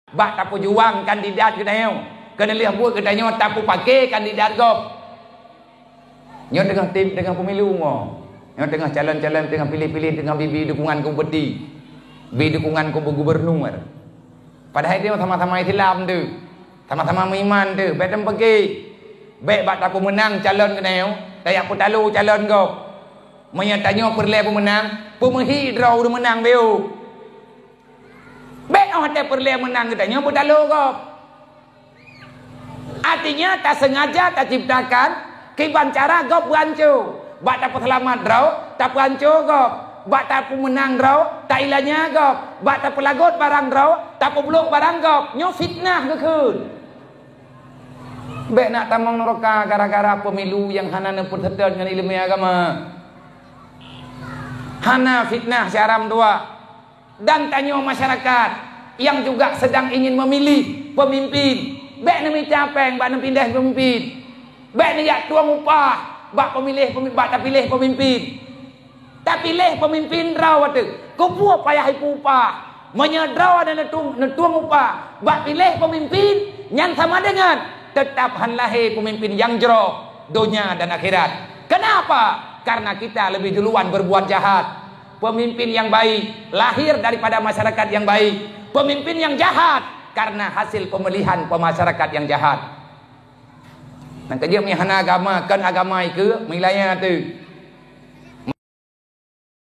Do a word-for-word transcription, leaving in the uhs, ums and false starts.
Bak tapeujuang kandidat geutanyoe, keuneulheueh buet geutanyoe tapeupaké kandidat gob. Nyoe teungoh tim, teungoh pemilu mo. Nyoe teungoh calon-calon, teungoh piléh-piléh, teungoh bi-bi dukungan keu bupati, bi dukungan keu gubernur. Padahai tanyoe sama-sama Islam teuh, sama-sama meuiman teuh. Bék tameupeuké. Bék bak tapeumeunang calon geutanyoe, tajak peutalo calon gob. Meunyoe tanyoe peureulée peumeunang, peumeuhi droe ureuëng meunang beu. Bék óh watée peureulée meunang geutanyoe beutalo gob. Artinya, tasengaja taciptakan kiban cara gob beuanco. Bak tapeuseulamat droe, tapeuanco gob. Bak tapeumeunang droe, tailanya gob. Bak tapeulagot barang droe, tapeublok barang gob. Nyoe fitnah geukheun. Bék nak tamong neuraka gara-gara pemilu nyang hana neupeuseutôt ngon iéleumé agama. Hana fitnah siaram dua. Dan tanyoe masyarakat yang juga sedang ingin memilih pemimpin, bék neumita péng bak neupindeh pemimpin. Bék neujak tueng upah bak pemiléh pemi-, bak tapiléh pemimpin. Tapiléh pemimpin droe teuh, keupeue payah ipeu upah? Meunyoe droe neutueng, neutueng upah bak piléh pemimpin, nyan sama dengan teutap hán lahé pemimpin nyang jroh donya dan akhirat. Kenapa? Karena kita lebih duluan berbuat jahat. Pemimpin yang baik lahir daripada masyarakat yang baik. Pemimpin yang jahat karena hasil pemilihan pemasyarakat yang jahat. Nyang keujeuet meuhana agama, kon agama ikeue, meulaya teuh.